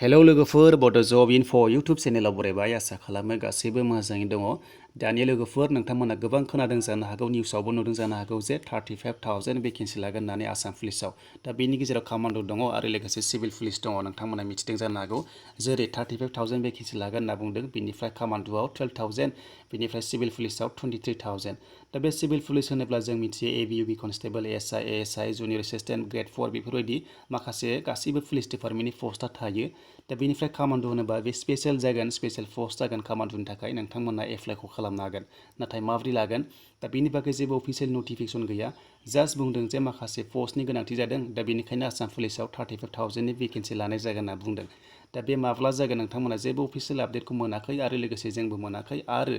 Hello लोगोफोर बड' जब enough' YouTube चेनेलाव बरायबाय आसा खालामो गासैबो मोजाङै दङ। दानि लोगोफोर नोंथांमोना गोबां खोनादों जानो हागौ निउसावबो नुदों जानो हागौ जे 35,000 भेकेन्सि लागोन होननानै आसाम पुलिसाव। दा बेनि गेजेराव कामान्ड' दङ आरो लोगोसे सिभिल पुलिस दङ नोंथांमोना मिथिदों जानो हागौ। जेरै 35,000 भेकेन्सि लागोन होनना बुंदों बिनिफ्राय कामान्ड'आव 12,000 बिनिफ्राय सिभिल पुलिसाव 23,000। दा बे सिभिल पुलिस होनोब्ला जों मिथियो एबिइउबि constable ASI ASI junior assistant grade 4 बेफोरबायदि माखासे गासैबो पुलिस डिपार्टमेन्टनि पस्टआ थायो। दा बेनिफ्राय कामान्ड' होनोबा बे स्पेशल जागोन स्पेशल पस्ट जागोन कामान्ड'नि थाखाय नोंथांमोना एप्लाइखौ खालामनो हागोन। नाथाय माबोरै लागोन दा बेनि बागै जेबो अफिसियेल नटिफिकेसन गैया। जास्ट बुंदों जे माखासे पस्टनि गोनांथि जादों दा बेनिखायनो आसाम पुलिसाव 35,000नि भेकेन्सि लानाय जागोन होनना बुंदों। दा बे माब्ला जागोन नोंथांमोना जेबो अफिसियेल आपडेटखौ मोनाखै आरो लोगोसे जोंबो मोनाखै आरो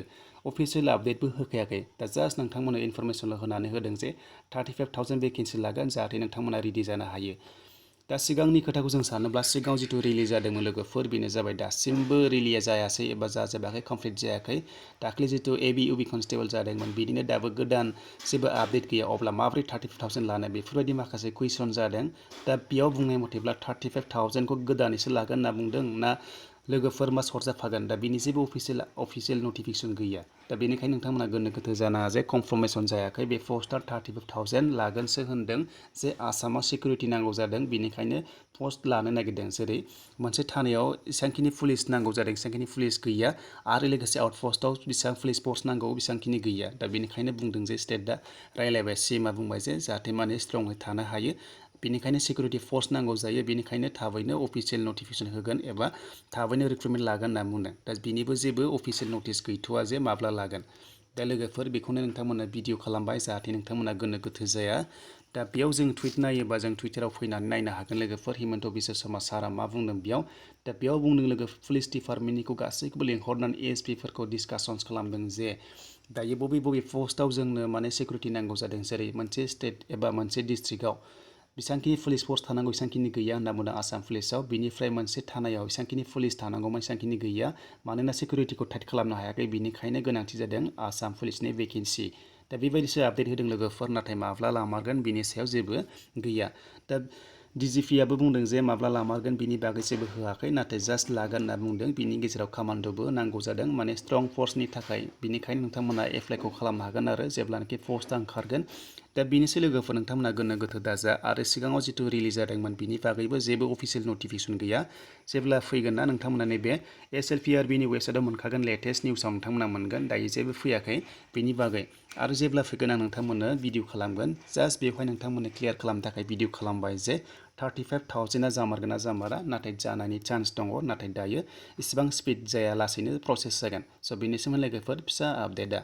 अफिसियेल आपडेटबो होखायाखै। दा जास्ट नोंथांमोननो इनफरमेसनल' होनानै होदों जे 35,000 भेकेन्सि लागोन जाहाथे नोंथांमोना रेडि जानो हायो। दा सिगांनि खोथाखौ जों सानोब्ला सिगाङाव जिथु रिलिज जादोंमोन लोगोफोर बेनो जाबाय दासिमबो रिलिज जायासै एबा जाजोबाखै कमप्लिट जायाखै। दाख्लै जिथु एबिइउबि कनस्टेबल जादोंमोन बिदिनो दाबो गोदान जेबो आपडेट गैया। अब्ला माबोरै 35,000 लानो बेफोरबायदि माखासे कुइसन जादों। दा बेयाव बुंनाय मथेब्ला 35,000खौ गोदानैसो लागोन होनना बुंदों ना लोगोफोर मा सरजाफागोन दा बिनि जेबो अफिसियेल नटिफिकेसन गैया। दा बेनिखायनो नोंथांमोना गोनो गोथो जानो हाजे कनफार्मेसन जायाखै बे पस्टआ 35,000 लागोनसो होनदों जे आसामाव सिकिउरिटि नांगौ जादों बेनिखायनो पस्ट लानो नागिरदों। जेरै मोनसे थानायाव इसांखिनि पुलिस नांगौ जादों इसांखिनि पुलिस गैया आरो लोगोसे आउटपस्टआव बेसेबां पुलिस पस्ट नांगौ बेसेबांखिनि गैया। दा बेनिखायनो बुंदों जे स्टेटआ रायलायबाय सिएमआ बुंबाय जे जाहाथे माने स्ट्रङै थानो हायो बेनिखायनो सिकिउरिटि फर्स नांगौ जायो बेनिखायनो थाबैनो अफिसियेल नटिफिकेसन होगोन एबा थाबैनो रिक्रुटमेन्ट लागोन होनना बुंदों। दा बिनिबो जेबो अफिसियेल नटिस गैथ'वा जे माब्ला लागोन। दा लोगोफोर बेखौनो नोंथांमोना भिडिअ खालामबाय जाहाथे नोंथांमोना गोनो गोथो जाया। दा बेयाव जों टुइट नायोबा जों टुइटाराव फैनानै नायनो हागोन लोगोफोर हिमन्त बिश्व शर्मा सारा मा बुंदों बेयाव। दा बेयाव बुंदों लोगो पुलिस डिपार्टमेन्टनिखौ गासैखौबो लिंहरनानै एएसपिफोरखौ डिसकासन्स खालामदों जे दायो बबे बबे पस्टआव जोंनो माने सिकिउरिटि नांगौ जादों। जेरै मोनसे स्टेट एबा मोनसे डिस्ट्रिक्टआव बेसेबांखिनि पुलिस फर्स थानांगौ बेसेबांखिनि गैया होनना बुंदों आसाम पुलिसाव। बिनिफ्राय मोनसे थानायाव बेसेबांखिनि पुलिस थानांगौमोन बेसेबांखिनि गैया मानोना सिकिउरिटिखौ टाइट खालामनो हायाखै बिनिखायनो गोनांथि जादों आसाम पुलिसनि भेकेन्सि। दा बेबायदिसो आपडेट होदों लोगोफोर नाथाय माब्ला लामारगोन बिनि सायाव जेबो गैया। दा डिजिपिआबो बुंदों जे माब्ला लामारगोन बिनि बागै जेबो होआखै नाथाय जास्ट लागोन होनना बुंदों। बिनि गेजेराव कामान्ड'बो नांगौ जादों माने स्ट्रं फर्सनि थाखाय बिनिखायनो नोंथांमोना एप्लाइखौ खालामनो हागोन आरो जेब्लानाखि पस्टआ ओंखारगोन। दा बेनोसै लोगोफोर नोंथांमोना गोनो गोथो दाजा आरो सिगाङाव जिथु रिलिज जादोंमोन बिनि बागैबो जेबो अफिसियेल नटिफिकेसन गैया। जेब्ला फैगोन ना नोंथांमोना नैबे एसएलपिआरबिनि वेबसाइटआव मोनखागोन लेटेस्ट निउसाव नोंथांमोना मोनगोन। दायो जेबो फैयाखै बेनि बागै आरो जेब्ला फैगोन आं नोंथांमोननो भिडिअ खालामगोन। जास्ट बेवहाय नोंथांमोननो क्लियार खालामनो थाखाय भिडिअ खालामबाय जे 35,000आ जामारगोन ना जामारा नाथाय जानायनि चान्स दङ नाथाय दायो इसेबां स्पिड जाया लासैनो प्रसेस जागोन। स' बेनि सोमोन्दै लोगोफोर फिसा आपडेटआ